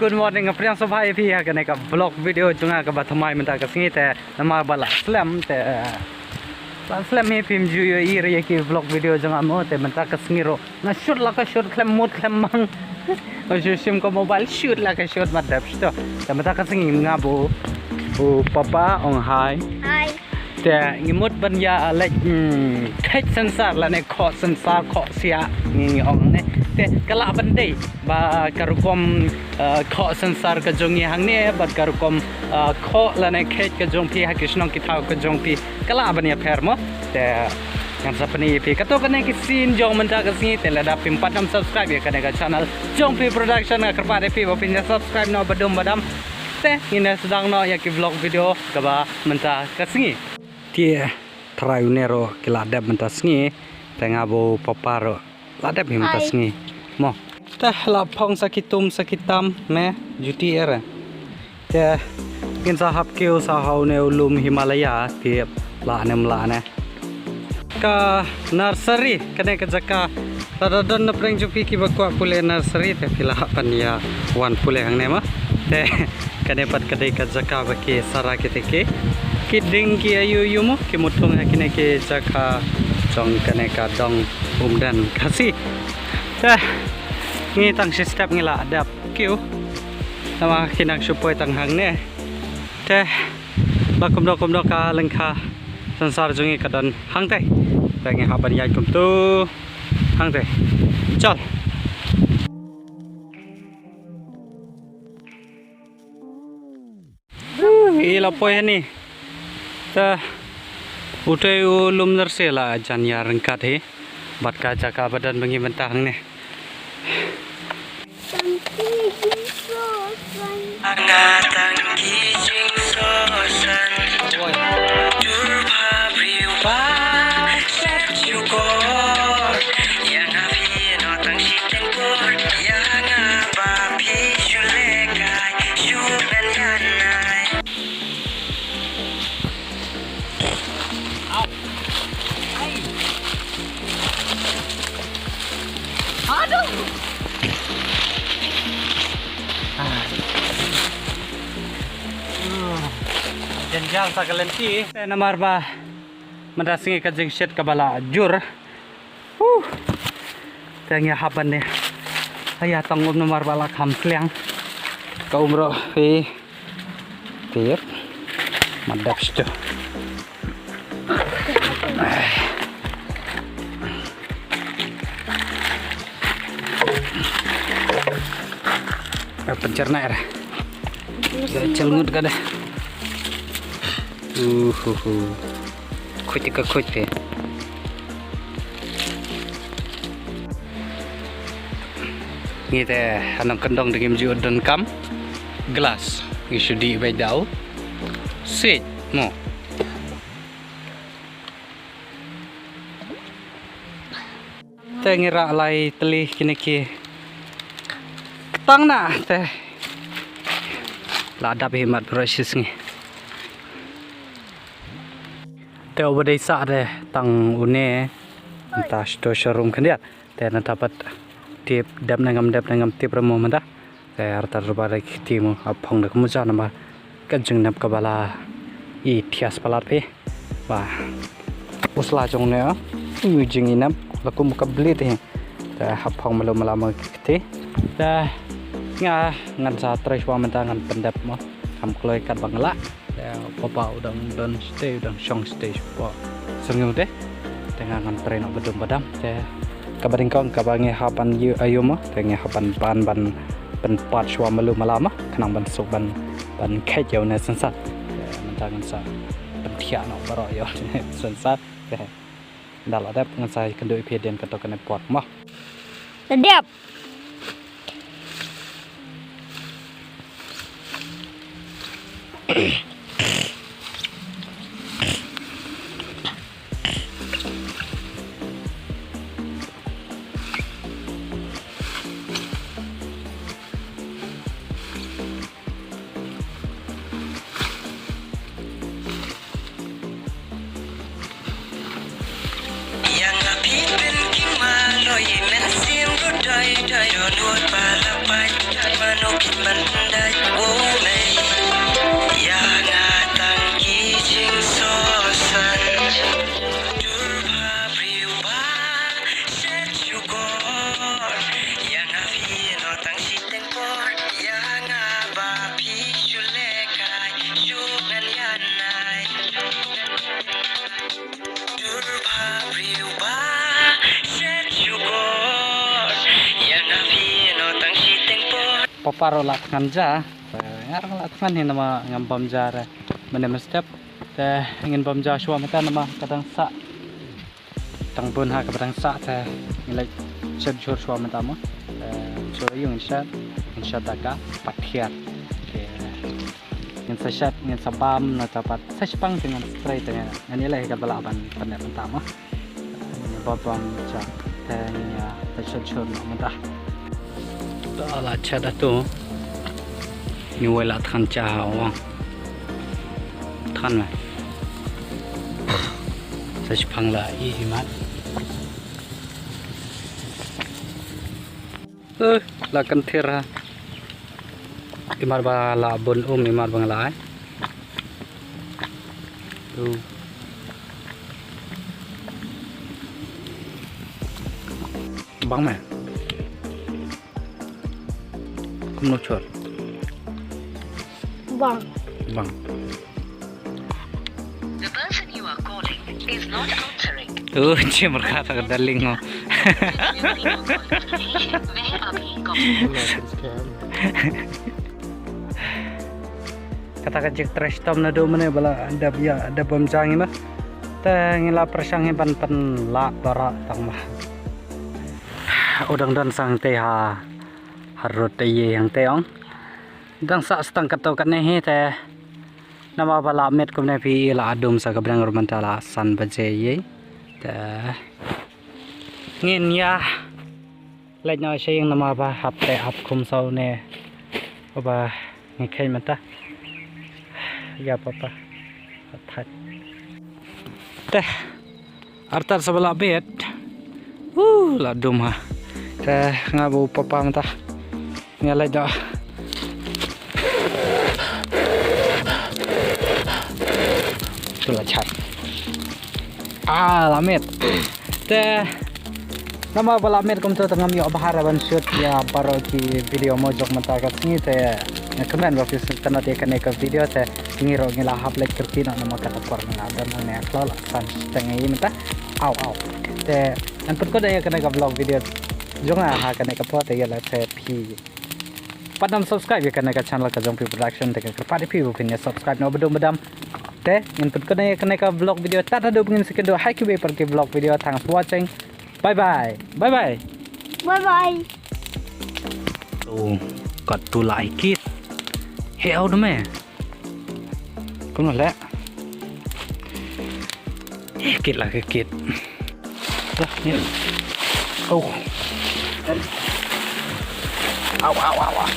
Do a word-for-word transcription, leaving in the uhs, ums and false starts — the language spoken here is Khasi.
Good morning, nga pdiang sngewbha ïa phi ha kane ka vlog video jong nga kaba thymmai mynta ka sngi te namar ba la slem te la slem hi phim ju ïohi re ïa ki vlog video jong nga mo te mynta ka sngi ruh nga shoot la ka shoot khlem mut khlem mang. Nga shu shim ka mobile shoot la ka shoot ma dep shto. Te mynta ka sngi nga bad u papa ong hi. Hi. Te ngi mut ban ïa leit kheit sensar lane khoh sensar khoh siah ngi ngi ong ne. Te ka lah ban dei ba ka rukom khoh sensar ka jong ngi hangne bad ka rukom khoh lane kheit ka jong phi ha ki shnong ki thaw ka jong phi ka lah ban ïapher mo. Te ngan sa pyni ïa phi kato kane ki scene jong mynta ka sngi te lada phim pat nym subscribe ïa kane ka channel Jongphi Production nga kyrpad ïa phi ba phin ïa subscribe noh badum badam. Te ngin ïa sdang noh ïa ki vlog video kaba mynta ka sngi. Te trai une ruh ki la dep mynta sngi. Te nga bad u papa ruh la dep hi mynta sngi. Mo. Te la phong sa ki tum sa ki tam me juti era. Te ngin sa hap kiew sa ha une u lum Himalaya te la ne mla ne. Ka nursery kane ka jaka lada don na pdeng jong phi kiba kwah pule nursery te phi lah ban ïa wan pule hangne ma. Te kane pat ka dei ka jaka ba ki sara kita ki ki dieng ki aïu aïu mo ki mut thung ha kine ki jaka jong kane ka dong Umden Khasi. Te ngi tang shi step ngi la dep kiew. Namar ki nang shu poi tang hangne. Te ba kumno kumno ka lyngkha sensar jong ngi ka don hangtei. Te ngi hap ban ïaid kumto hangtei. Chal. Ui, la poi hani. Te utei u lum nursery la jan ïa ryngkat hi. Bad ka jaka ba don ba ngi mynta hangne. Nga tang ki jingsosan. Dur ba briew ba shet ju kor. Ïa nga phi noh tang shiteng por. Ïa nga ba phi shu lehkai shu ngan ïa nai. Au. Ai. Aduh. Ah. Uh. Jynjar sa ka lynti. Te namar ba mynta sngi ka jingshet kaba la jur. Huh. Te ngi hap ban ne. Aya tang um namar ba la kham sliang. Ka um ruh hi. Tip. Ma dep shito. Pyncer na era. Chelngut ka deh. Uhuhu. Khuid ka khuid te. Ngi te hanang kyndong te ngim ju donkam glass. Ngi shu dih beit da u siej mo. Te ngi rah lai tylli kine ki ktang na te. La dap hi mat baroh shi sngi. Te uba dei sah te tang une. Mynta shito showroom khyndiat. Te nangta pat tip dep ne ngam dep ne ngam tip re mo mynta. Te artat ruh ba dei ki kti mo ap phong da ka muja namar ka jingnep kaba la i thias palat phi. Ba u sla jong ne u jing i nep la kum ka blit hi. Te hap phong malu mala ma ki kti. Te nga ngan sa trei shwa mynta ngan pyndep mo. Kam kloi kat ba nga lah. Te papa u dang don shatei u dang shong shatei sha pdeng syrngiew te. Te nga ngan trei noh badum badam te kaba nyngkong kaba ngi hap ban ïoh aïu mo te ngi hap ban ban ban pynpat shwa malu mala ma khnang ban suk ban ban kheit ïa une sensar. Te mynta ngan sa pynthiah noh baroh ïa une sensar. Te nda la dep ngan sa ïakynduh ïa phi hadien kato kane port mo. La dep. Nukit man pyndait u mei ïa nga tang ki jingsosang. Dur ba briew ba shet shukor ïa nga phi no tang shiteng por ïa nga ba phi shu lehkai shu ngan ïa nai. Dur ba briew ba shet shukor ïa nga phi no tang shiteng por. Papa ruh la thngan ja. Nga ruh la thngan hi namar ngam bam ja re. Mynne mynstep te ngin bam ja shuwa mynta namar ka dang sah. Tang bun ha kaba dang sah te ngin leit shet jhur shuwa mynta mo. Te shuwa ïa ngin shet, ngin shet da ka pathiar. Te ngin sa shet, ngin sa bam na ta pat sa shipang te ngin sa trei te ngin ïa leh kaba lah ban pyndep mynta mo. Ngin bam bam ja te ngin ïa leit shet jhur noh mynta. Ta la chat atu. Ni wei la than cha ha wang. Than me. Sa shipang la i imat. Eh, la kan thir ha. Imat ba la bun um imat ba nga la ai. Tu. Bang me. Kumno chor? Bang. Bang. The person you are calling is not answering. Oh, che markha ta darling ho. Kata ka jik trash tom na do mane bala dab ya dab bam jang ma. Te ngila persang ban pan la bara tang ma. Udang dan sang te ha. Harut te ye yang te ong. Dang sa stang kato kane hi te. Namar ba la met kumne phi la adum sa ka breng ruh mynta la san baje ye. Te ngin ïa leit noh sha ïing namar ba hap te hap kum saw ne. Ba ngi kheiñ mynta. Ïa papa. Thait. Te. Artat sa ba la bet. Uh, la dum ha. Te nga ba u papa mynta. Nga leit da. Tu la chat. Ah, la met. Te. Namar ba la met kumta te ngam ïoh bha ban shoot ïa baroh ki video mo jong mynta ka sngi te. Nga kmen ba phi sngewtynnat ïa kane ka video te. Ngi ruh ngi la hap leit kyrkieh noh namar kata por ngi la don hangne ha khlaw la san shiteng ïa mynta. Aw, aw. Te ngan pynkut ïa kane ka vlog video jong nga ha kane ka por te ïa la te phi. Pat nym subscribe ïa kane ka channel ka Jongpih Production te nga kyrpad ïa phi ba phin ïa subscribe noh badum badam. Te ngin pynkut ïa kane ka vlog video tad haduh ba ngin sa ïakynduh ha kiwei pat ki vlog video. Thanks for watching. Bye bye. Bye bye. Bye bye. Oh, kat tu la ai kit. He au dum eh. Kumno leh? Eh, kit la ke kit. Dah, ni. Oh. Au, au, au, au.